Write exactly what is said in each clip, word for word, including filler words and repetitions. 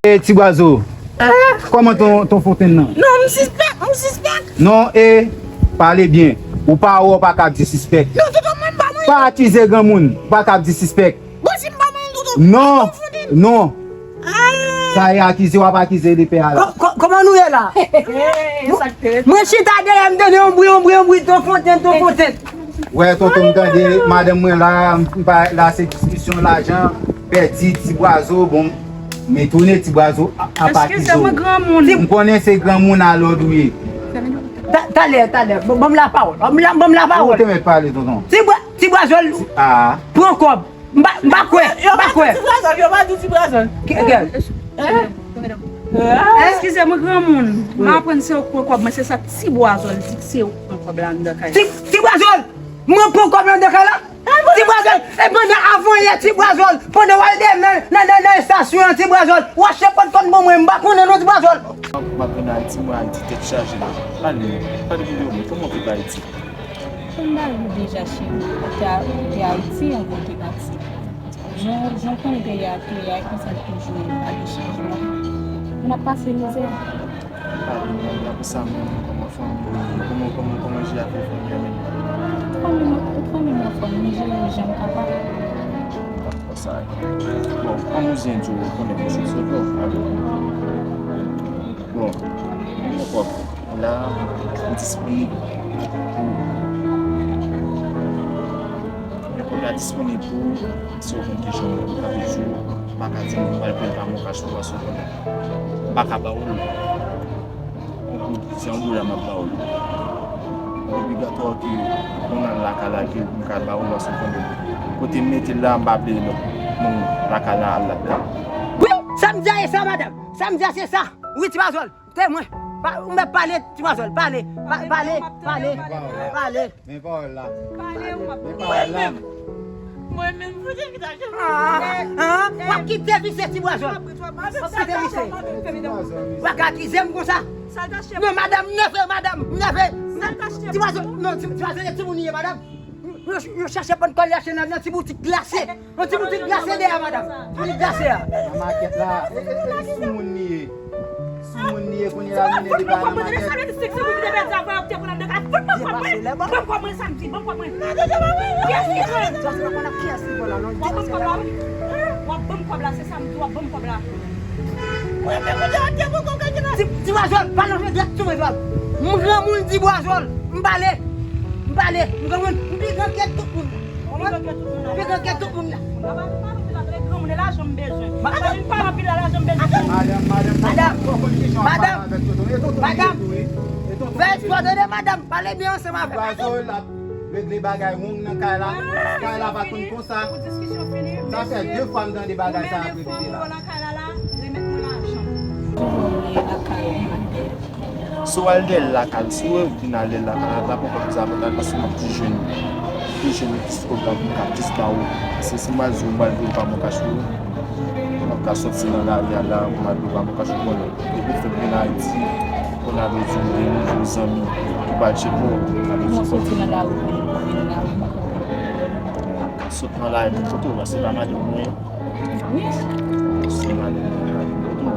E Ti Bwazo, kòman ton, ton fontenn nan? Non, m sispèk, m sispèk. Non, e pale byen. Ou pa wè, ou pa ka di sispèk. Non, tonton, mwen pa mwen. Pa akize granmoun, ou pa ka di sispèk. Bon, si m pa mwen, tonton. Non, non. Sa e akize, w ap akize lepè a la. Kò-, kò-, kòman nou ye la? Mwen chita dèyè m tande yon bri, yon bri, yon bri, ton fontenn, ton fontenn. Wè, tonton, m tande madanm mwen la, m pa la, se diskisyon lajan, pèdi, Ti Bwazo, bon, m etone, Ti Bwazo ap akize w. M konnen se granmoun a lòd ou ye. Ta-, talè, talè, ban m lapawòl, ban m la, ban m lapawòl. Ou te mèt pale, tonton. Ti Bwa-, Ti Bwazo, pran kòb. M pa, m pa kwè, m pa kwè. Yo pa di Ti Bwazòl, yo pa di Ti Bwazòl. Ki, ki? Eskize mwen, granmoun. M aprann se ou k pran kòb mwen, se sa Ti Bwazòl di, se ou k pran kòb la anndan kay la. Ti, Ti Bwazòl, mwen pran kòb la anndan kay la? Ti Bwazòl, e pandan avan yè, Ti Bwazòl, pandan w al dèyè m nan, nan, nan, nan estasyon an, Ti Bwazòl, w achte pòt kòn ban mwen, m pa konnen non, Ti Bwazòl. M ap vin Ayiti, mwen Ayiti tèt chaje. Pale, pale pou yo, kòman w viv Ayiti? Kòm m pa viv deja cheri, ou te, ou te Ayiti anvan w te pati. Jan, jan w konnen peyi a te ye a, e konsa l toujou ye, pa gen chanjman. Moun ap pase mizè. Pale mwen, apre sa, menm kòman fanmi, kòman, kòman, kòman je afè fanmi an menm? Fanmi mwen, tout fanmi mwen anfòm, m jere yo jan m kapab. Dakò, sa. Bon, kòm ou zen di w konnen mwen sot sot yo, alò. Bon, nenpòt la, m disponib pou, nenpòt la disponib pou, si w konn kesyon mwen, m ka di w, m pa ka di w, m pral pran pa mwen kach pou w, paske w konnen. M pa ka ba w l. Yon kou, se yon dola m ap ba w l. Obligatwa ke mwen nan lakay la ke m ka ba w l, paske w konnen. Kote m mete l la, m pa vle lòt moun lakay la al ladan. Wi, sa m di a, e sa, madanm. Sa m di a, se sa. Wi, Ti Bwazòl. Temwen. Pa, ou mèt pale, Ti Bwazòl, pale. Pa, pale, pale, pale. Men pawòl la. Pale, ou m ap Men pawòl la. Mwen menm, fout evit achte. Ah, ah, w ap kite visye, Ti Bwazòl. W ap kite visye. W ap akize m konsa. Non, madanm, m nève, madanm, m nève. Ti Bwazòl, non, Ti, Ti Bwazòl, e timoun li ye, madanm. Yo, yo chèche pran kòl li achte nan, nan ti boutik glase. Yon ti boutik glase dèyè, madanm. Ti boutik glase a. Nan makèt la, e, e, e, sou moun li ye. Sou moun li ye, kounye a, li mennen depa nan makèt. Sa vle di, se moun ki te pèdi avan yo ki te pran nan de kay. Ban m kòb mwen. Ban m kòb mwen, sa m di, ban m kòb mwen. Kiyès ki pran? W ap ban m kòb la, w ap ban m kòb la, se sa m di, w ap ban m kòb la. Ti, Ti Bwazòl, pa nan jwèt sou mwen, Bwazòl. M granmoun, Ti Bwazòl. M pale. M pale. M granmoun. M pi gran ke tout moun. Ou pi gran ke tout moun la. Ou pi gran ke tout moun la. Papa, pa anpil la, tande granmoun, e lajan m bezwen. Papa, vin pa anpil la, lajan m bezwen. Madanm, madanm, madanm, madanm, madanm, fè espò tande madanm, pale byen ansanm avè m. Bwazòl ap regle bagay wong nan kay la. Kay la pa konn konsa. Sa fè de fwa m tande bagay sa ap repete la. Kay la la, remèt mwen lajan. Si w al dèyè lakay, si w vin al dèyè lakay la, la poko plis avantaj paske m ap plis jwenn, plis jwenn plis pwogram pou m ka plis ba ou. Paske si m al di w m al di w pa mwen kach pou ou, m ap ka sòti nan lari a la, m al di w pa mwen kach pou mwen. Depi w fèk vin Ayiti, kounye a vle di w gen nouvo zanmi ki pral tcheke w. Mwen sòti nan lari, mwen vin lari. Sot nan lari pou kote w, paske pa madanm mwen. Wi. Se madanm mwen, madanm kote w.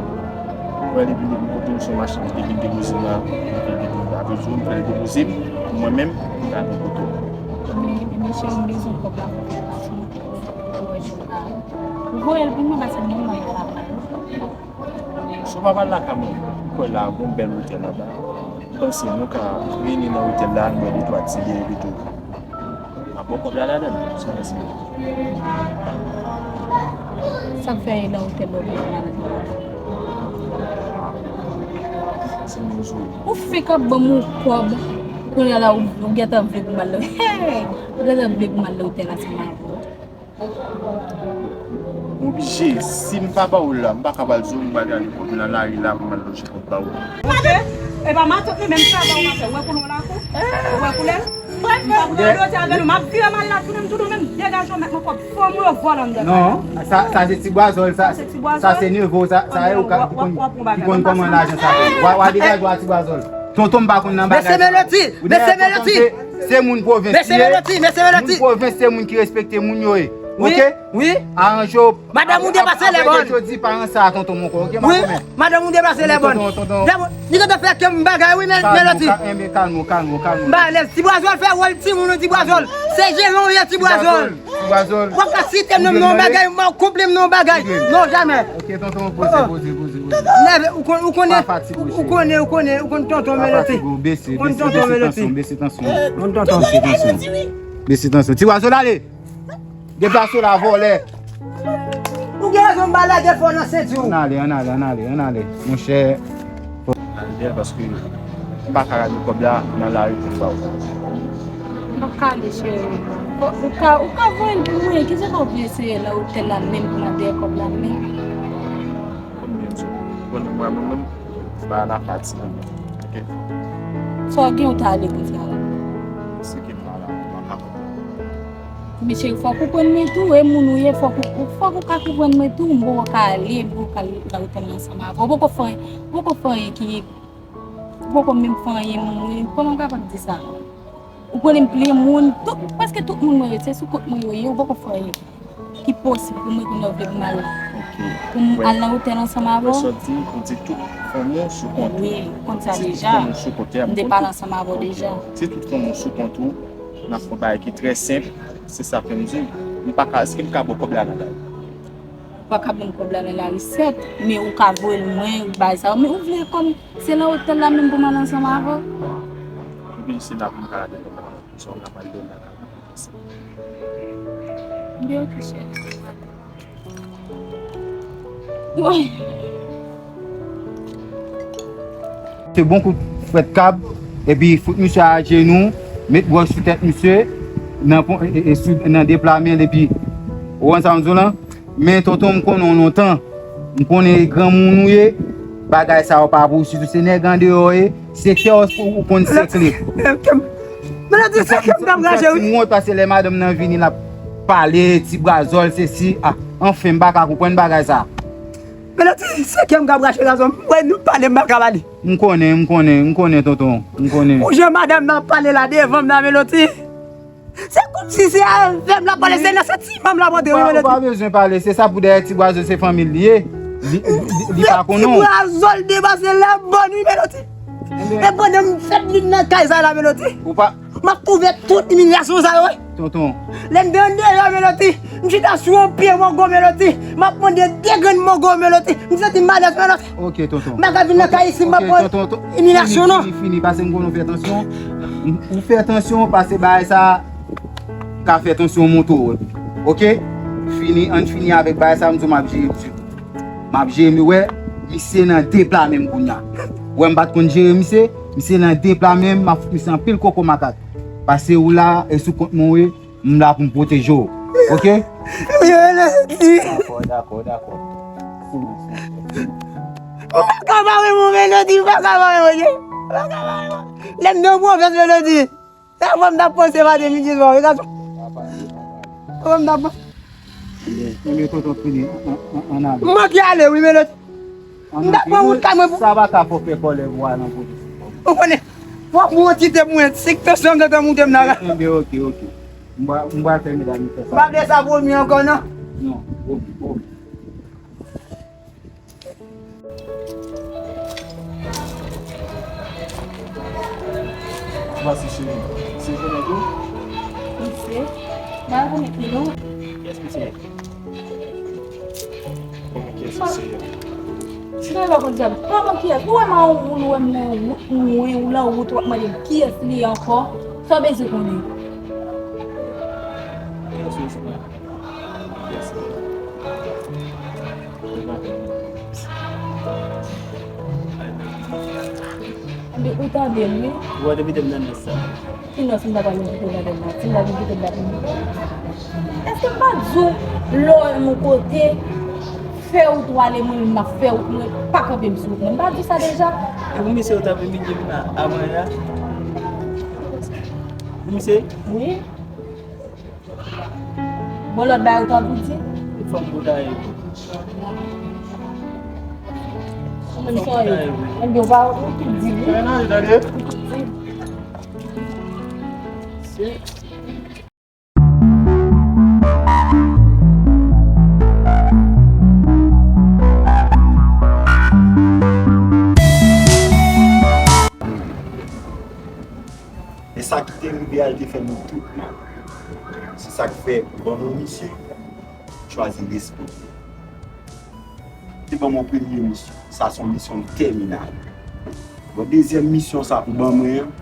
Mwen depi depi kote w sou machin ki te vin depoze m la, m fè l depoze. Apre tou, m fè l depoze m, pou mwen menm, m ka vin kote w. Men, men cheri, m bezwen kòb la pou fè pati pou wè jou la. Ou voye l pou mwen, paske mwen, mwen pa mal. Si w pa pral lakay mwen, m kwè la gon bèl otèl anba. M panse nou ka reyini nan otèl la, nou bwè de twa ti bè epi tou. Mwen ap ba w kòb la ladan l, sa se. Sa k fè e nan otèl la w bezwen al? Se moun sou. Ou fèk ap ban m yon kòb, kounye a la ou, ou gentan vle pou m al nan, hey! Ou gentan vle pou m al nan otèl ansanm avè w. M oblije, si m pa ba w l la, m pa ka pral di w m pral gade kòb nan lari la pou m al loje kòb ba w. Matant, e pa matant mwen menm sa ba w matant. Ou wè koulè w lakou? Ou wè koulè l? M pa pou gade otèl avè nou, m ap vire m al la tounen m tounen w menm, degaje w mèt mwen kòb fanm ou yo vòlè anndan kay la. Non, sa, sa se Ti Bwazòl, sa, sa se nevo, sa, sa e ou ki konn, ki konn kòman lajan sa fè. W a, w a degaje w a Ti Bwazòl. Tonton m pa konn nan bagay sa. Mesye Meloti, Mesye Meloti. Se moun pwovens li ye. Mesye Meloti, Mesye Meloti. Moun pwovens se moun ki respekte moun yo ye. Wi, oke? Wi. Aranje w. Madanm ou depase lè bòn. Jodi pa ranse a tonton m ankò, oke, ma kòmè? Madanm ou depase lè bòn. Tonton, tonton. Li konn fè kè m bagay, wi, men, Meloti. Enben, kalme w, kalme w, kalme w. M pa alèz. Ti Brazòl fè wòl timoun, wi, Ti Brazòl. Se jelan w ye, Ti Brazòl. Ti Brazòl. W ap ka site m nan yon bagay, m ap koupe m nan yon bagay. Non, jamè. Oke, tonton, poze, poze, poze, poze. Nève, ou konn, ou konnen, ou konnen, ou konnen, ou konn tonton Meloti. Ou konn tonton Meloti. Bese tansyon, bese tansyon. Ou konn tonton. Bese tansyon. Bese tansyon. Ti Brazòl, ale! Deplase w la, vòlè. Ou gen rezon, m pa lage fò nan senti w. Ann ale, ann ale, ann ale, ann ale. Monchè. Ann ale, paske m pa ka lage kòb la nan lari pou sa. M p ap ka ale, cheri. Ou ka, ou ka voye l pou mwen. Kisa w vle eseye nan otèl la menm pou m ap dèyè kòb la menm? Konbyen sou konn mwen menm, se pa la fati. Oke. Sa w gen ou ta ale konsa? Se ke m pa la, m pa ka konprann. Men cheri, fòk ou konn mwen tou, e moun ou ye, fòk ou, fòk ou ka konprann mwen tou, m poko ka ale, m poko ka al nan otèl ansanm avè w. Ou poko fè, ou poko fè anyen ki, ou poko menm fè anyen, mwen, kòman m kapab di sa? Ou konnen m plen moun, tout, prèske tout moun mwen yo, se sou kont mwen yo ye, ou poko fè anyen ki posib pou mwen kounye a w vle pou m al, pou m al nan otèl ansanm avè w. Wè sa w di, ou di tout fanmi w sou kont ou. Wi, ou konn sa deja. M te pale ansanm avè w deja. Si tout fanmi w sou kont ou, n ap fè yon bagay ki trè senp, se sa fè m di w. M pa ka, èske m ka ba w kòb la nan lari? Ou pa ka ban m kòb la nan lari, sèt, men ou ka voye l mwen, bagay sa yo. Men ou vle kòm se nan otèl la menm pou m al ansanm avè w? Ebyen, se la pou m ka ale. Sa w ka pale de la ka. Byen, ok, cheri. Woy. Se bon kout frèt kab, epi fout misye ajenou, met wòch sou tèt misye, nan pon, e, e, e, sou, nan de pla men l, epi, ou konn sa m di w lan? Men tonton, m konnen w lontan. M konnen e granmoun ou ye. Bagay sa yo pa pou ou, sitou se nèg andeyò ye. Se kè w, ou konn sèkle. Meloti, se kè m k ap rache, wi. M wont paske lè madanm nan vini, l ap pale, ti brazòl, sesi, a, anfen, m pa ka konprann bagay sa. Meloti, se kè m k ap rache, gazon. M wè nou pale, m pa ka pale. M konnen, m konnen, m konnen, tonton. M konnen. Ou jan madanm nan ap pale la devan m la, Meloti. Se kòmsi se avè m l ap pale, se nan santiman m l ap antre, wi, Meloti. Ou pa, ou pa bezwen pale, se sa pou dèyè ti brazòl se fanmi l li ye. Li, li, li, li pa konnen w. Ti brazòl depase lè bòn, wi, Meloti. E pandan m fèt vin nan kay sa la, Meloti. Ou pa. M ap twouve tout imilyasyon sa yo, wi. Tonton. Lè m te andeyò, Meloti, m chita sou yon pye mango, Meloti. M ap mande de grenn mango, Meloti. M santi m alèz, Meloti. Ok, tonton. M pa ka vin nan kay isi, m ap pran imilyasyon, non. Fini, fini, fini, paske m konnen w fè tansyon. M, ou fè tansyon, paske bagay sa ka fè tansyon monte w. Ok? Fini, ann fini avèk bagay sa, m di w m ap jere misye. M ap jere, m wè, misye nan de pla men m kounye a. Ou wè m pa t konn jere misye, misye nan de pla men m, m ap fout misye anpil koko makak. Paske ou la, e sou kont mwen w ye, m la pou m pwoteje w. Ok? Wi, Meloti. Dakò, dakò, dakò. Siman, siman. Ou pa ka bare mwen, Meloti, ou pa ka bare mwen, ok? Ou pa ka bare mwen. Lè m nan pwovens, Meloti. Se avan m t ap panse maten, midi, swa, wi, gason. Avan m t ap panse. Ebyen, tonton, fini, ann, ann, ann ale. M manke ale, wi, Meloti. M t ap pran wout kay mwen pou. Sa pa ka fè w fè kòlè pou w al nan polis. Ou konnen, fòk mwen yon ti te pou mwen, senk tansyon gentan moute m nan. Ebyen, ok, ok. M va, m va fè medam yo fè sa. M pa vle sa pwomi ankò, non. Non, ok, ok. Kòman se cheri? Se konnen tou? Mesye, m pa rekonèt li non. Kiyès misye ye? Kòman kiyès misye ye? Sinon, e pa konn sa. Kòman kiyès? Ou wè m a yon moun, ou wè m nan wout mwen, ou nan wout, w ap mande m kiyès li ye ankò? Sa w bezwen konnen? Kiyès misye ye? Ebyen, ou tande m, wi. Ou wè depi te m nan nès sa. Ki nès m ta pral vin kite w ladann la? Si m ta vin kite w ladann la. Èske m pa t di w, lè w wè m yon kote, fè wout ou ale, mwen menm m ap fè wout mwen, pa kanpe m sou wout mwen? M pa t di w sa deja? E pou misye ou t ap imilye m la, avan yè a? Pou misye? Wi. Bon, lòt bagay ou t anvi di? Fò m boudaye. Ou menm sa w ye. Enben, ou pa, ou tout di, wi. Ou tout di. Si. Real te fè nou tout mal. Se sa k fè, ban nou misye, chwazi respekte. Te ban mwen premye misyon. Sa se yon misyon tèminal. Bon, dezyèm misyon sa pou ban mwen an,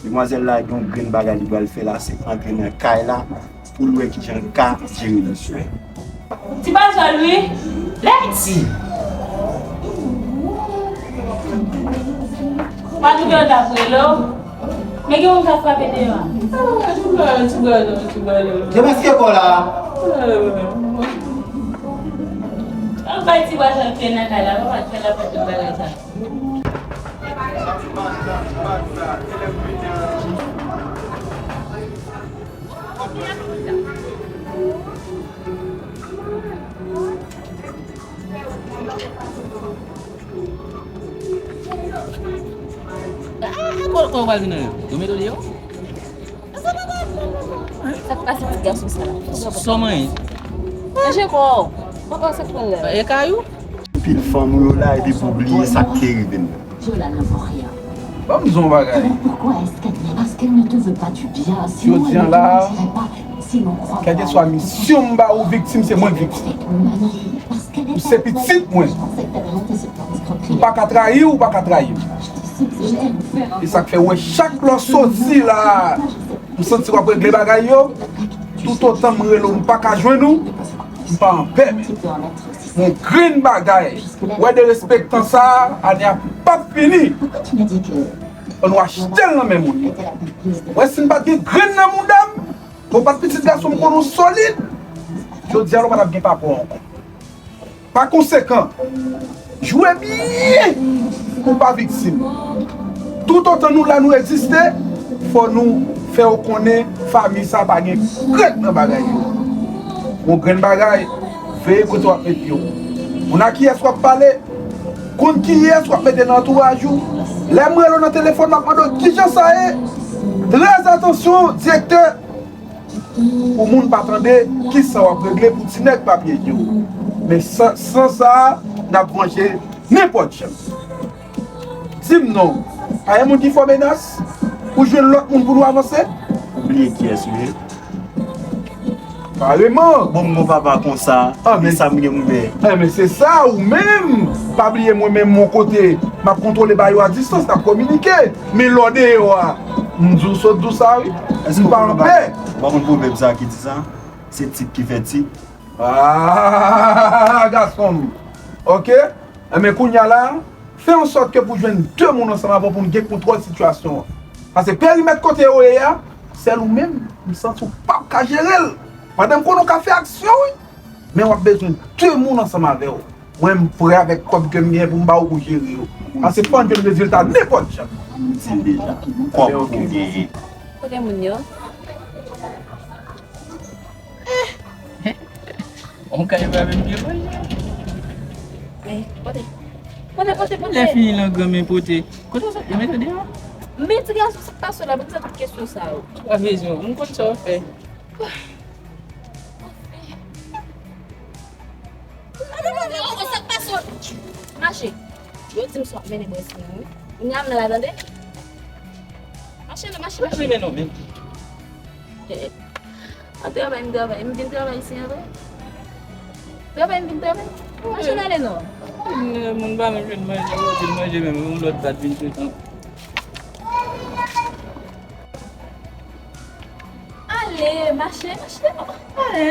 demwazèl la gen yon grenn bagay li pral fè la, se antre nan kay la pou l wè kijan l ka jere misyon. Ti pazòl wi, lè di. Pa twouve yo t ap rele w. Men gen moun k ap frape deyò a. Debaske kò la. Al bay ti bwa sa fè nan kay la, papa, fè l ap fè tout bagay sa. Ah, kò, kò vwazen an yo. Yo mete w deyò? Sa k pase ti gason sa la? Sòman ye? Manje kò. Papa, sa k pran la? E kay ou? Anpil fanm ou yo la, epi pou bliye sa k te rive m. Viola n'en vaut rien. Ban m di w yon bagay. Alors pourquoi est-ce qu'elle vient? Parce qu'elle ne te veut pas du bien. Sinon, elle ne te mentirait pas. Sinon, crois-moi. Kèlkeswa misyon m ba ou viktim, se mwen k viktim. Ou se pitit mwen. M pa ka trayi w, ou pa ka trayi m. E sa k fè w wè chak lè w soti la, m santi w ap regle bagay yo. Toutotan m rele w, m pa ka jwenn ou, m pa anpè. Yon grenn bagay. Wè derespektan sa, ane a p ap fini. An nou achte l nan men moun yo. Wè si m pa t gen grenn nan mouda m, mwen pa t pitit gason m konnen w solid. Jodi a la w pa t ap gen papa w ankò. Pa konsekan, jwe byen pou w pa viktim. Toutotan nou la, nou egziste, fò nou fè yo konnen fanmi sa pa gen krèk nan bagay yo. Yon grenn bagay, veye kote w ap met pye w. Konn a kiyès w ap pale, konn kiyès w ap mete nan antouraj ou. Lè m rele w nan telefòn, m ap mande w kijan sa ye. Trè atansyon, direktè. Pou moun pa tande, kisa w ap regle pou ti nèg pa pyeje w? Men san, san sa a, n ap vanje nenpòt jan. Di m non, pa gen moun ki fè w menas? Ou jwenn lòt moun pou nou avanse? Ou bliye kiyès ou ye? Kareman! Bon, m gon papa konsa, men sa m gen m fè. Enben, se sa, ou menm! Pa bliye mwen menm, yon kote, m ap kontwole bagay yo a distans, n ap kominike. Men lè w deyò a, m di w sot di w sa wi. M pa anpè. Ou pa konn pwovèb sa ki di sa? Se tit ki fè tit. Ah, gason m. Oke? Enben, kounye a la, fè an sòt ke pou jwenn de moun ansanm avè w pou n gen kontwòl sitiyasyon an. Paske perimèt kote yo ye a, sèl ou menm, m santi w p ap ka jere l. Pandan m konnen w ka fè aksyon, wi. Men w ap bezwen de moun ansanm avè w. Mwen, m prè avèk kòb ke m gen pou m ba w pou jere yo. Paske fò n jwenn rezilta nenpòt jan. M di l deja. Kòb pou genyen. Kote moun yo? On kay pa menm gen manje. Men, pote. Pote, pote, pote. Lè fini lan granmen pote. Kote sa? Yo mete deyò? Men ti gason, sa k pase w la? Poukisa tout kesyon sa yo? Ou pa bezwen, m konn sa w ap fè. Mache. Yo di m si w ap mennen bwès mwen, wi. Kounye a m nan la, tande? Mache non, mache, mache. Mwen mennen w menm. Eh, eh. An travay, m travay. M vin travay isi an vre. Travay, m vin travay. Mache n ale non. Moun pa menm jwenn manje, ou di l manje menm, yon lòt bat vin sot ankò. Ale, mache, mache. Ale,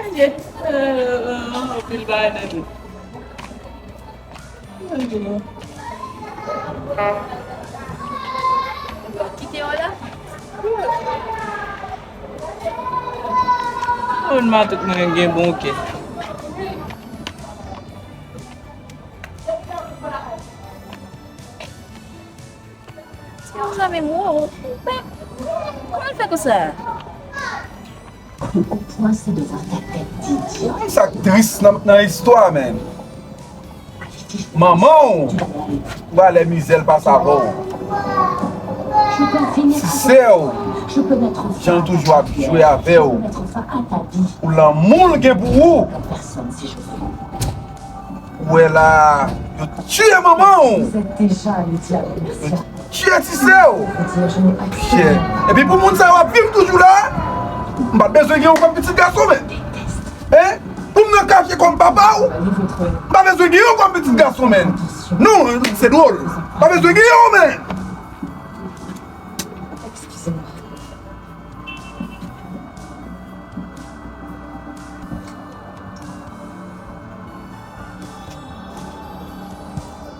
ale. Anpil bagay nan tèt. Kite yo la. Moun matant mwen gen bon kè. Se yon zanmi m, wo. Men, kòman l fè konsa? Pourquoi se devoir ta tête d'idiot? Sa k tris nan, nan istwa, men. Manman w, valè mizè l pase avè w. Ti sè w, jan l toujou ap jwe avè w. Pou lanmou l gen pou ou. Ou wè la, yo tiye manman w. Yo Tchye ti sè w. Tchye. Epi pou moun sa yo ap viv toujou la, m pa t bezwen gen yon kòm pitit gason, men. Hein? Pou m nan kache kòm papa w, m pa bezwen gen yon kòm pitit gason, men. Non, se dwòl. M pa bezwen gen yon, men.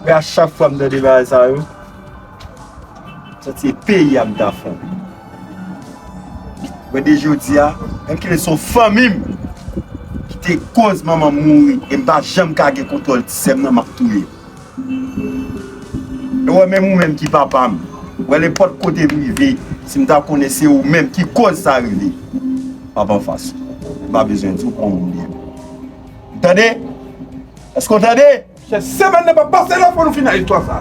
Men a chak fwa m tande bagay sa yo, m santi se peyi a m ta fè. Mwen de jodi a, menm ki se yon fanmi m ki te koz manman m mouri, e m pa janm ka gen kontwòl ti sè m nan, m ap touye l. E w wè menm ou menm ki papa m, w wè nenpòt kote m rive, si m ta konnen se ou menm ki koz sa rive, m ap anfas ou. M pa bezwen di w kòman m ye. Ou tande? Èske w tande? Semèn nan p ap pase la, fò nou fini ak istwa sa.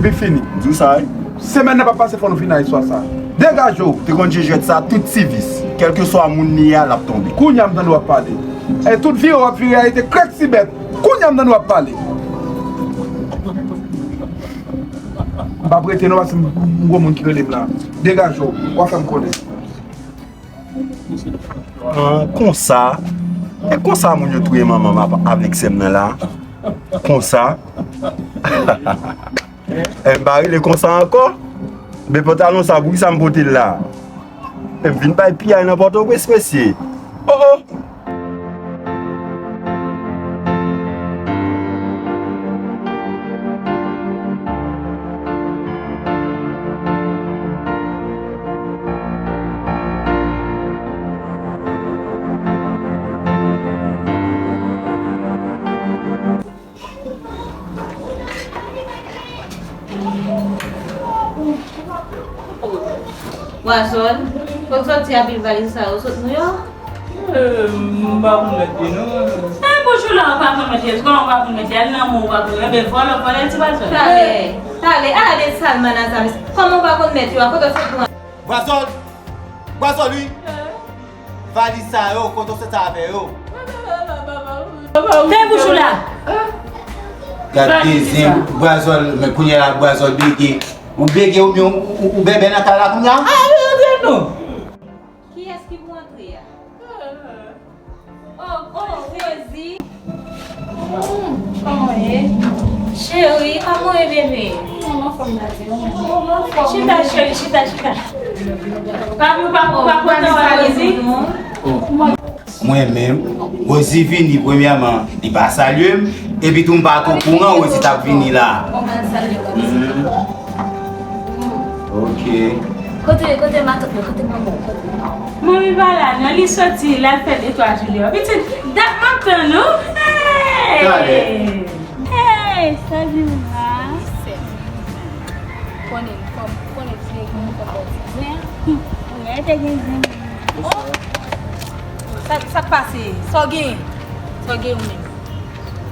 Epi fini. M di w sa, wi. Semèn nan p ap pase, fò nou fini ak istwa sa. Degaje w. Te konn jwe jwèt sa, tout ti vis. Kèlkeswa moun li ye a, l ap tonbe. Kounye a m tande w ap pale. E tout vire w ap vire a, e te krèk ti bèt. Kounye a m tande w ap pale. M p ap rete non, paske m, m gwo moun ki rele m la. Degaje w, w a fè m konnen. Ah, konsa. E konsa moun yo touye manman m ap-, avèk sè m nan la. Konsa. E m pa rele konsa ankò. Men pantalon sa, poukisa m pote l la? E m vin bay piyay nan Pòtoprens, mesye. Oh, oh. Gwazòl, kot soti a pil valiz sa yo, sot Nouyòk? Eh, m pa konn mèt li non. Eh, bonjou la, ou pa konn mèt li, kòman ou pa konn mèt li? Al nan mwen ou pa konn, enben vòlè, vòlè ti gwazòl. Talè, talè, ala de sal manna sa, mesye. Kòman ou pa konn mèt yo a, kote w sot pran? Gwazòl! Gwazòl, wi! Valiz sa yo, kote w soti avè yo? Fè bouch ou la! Gad de zen, gwazòl, men kounye a la gwazòl bege. Ou bege oubyen ou, ou, ou bèbè nan kay la kounye a? Ah, wi, antre nou! Kiyès ki pou antre a? Oh, oh, Rosie. Hmm, kòman w ye? Cheri, kòman w ye, bebe? Mwen anfòm, daddy, ou menm? Chita, cheri, chita, chita. Papi, ou pa, ou pa kontan wè Rosie? Mwen menm, Rosie vini premyèman, li pa salye m, epi tou m pa t okouran Rosie t ap vini la. Ou pa salye Rosie. Mhm. Ok. Kote, kote matant mwen, kote manman w, kote? Manmi pa la non, li soti, l al fè de twa jou deyò. Pitit, dat m ap tann ou. Hey! Talè. Hey, Sandrina. Konnen, kòm, konnen ti nèg mwen fè bò ti zen. Ou mèt te gen zen. Oh. Sa, sa k pase? Sa w gen? Sa w gen ou menm?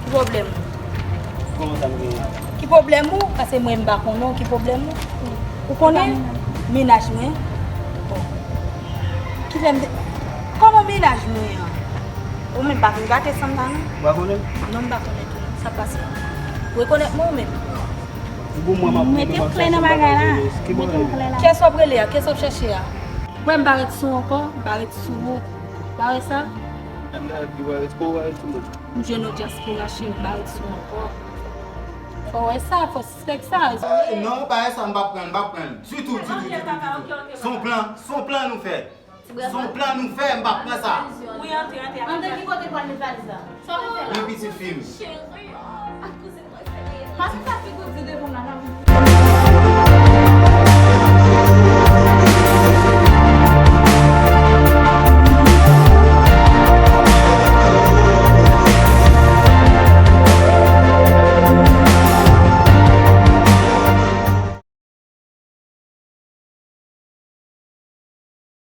Ki pwoblèm ou? Kòman sa m genyen? Ki pwoblèm ou? Paske mwen m pa konnen w, ki pwoblèm ou? Ou konnen? Mennaj mwen. Bon. Kilè m te, kòman mennaj mwen an? Ou menm pa vin gate san m ta non? Ou pa konnen m? Non, m pa konnen tou non. Sa k pase? Ou rekonèt mwen ou menm? Ou bon, mwen, m ap mete w klè nan bagay la. Mete w klè la. Kiyès w ap rele a? Kiyès w ap chèche a? Mwen m pa ret sou ankò, m pa ret sou ou. Pa wè sa? M pa ret sou ou, pa ret sou mwen. M jwenn yon dyaspora cheri, m pa ret sou ankò. Fò wè sa, fò sispèk sa. Eh, non, bagay sa, m p ap pran l, m p ap pran l. Ditou, ditou, ditou, ditou. Se yon plan, se yon plan nou fè. Se yon plan nou fè, m p ap pran sa. Wi, antre, antre. Antre ki kote pral met valiz la? Sa w fè la? Wi, pitit fi m. Cheri, ak kouzen.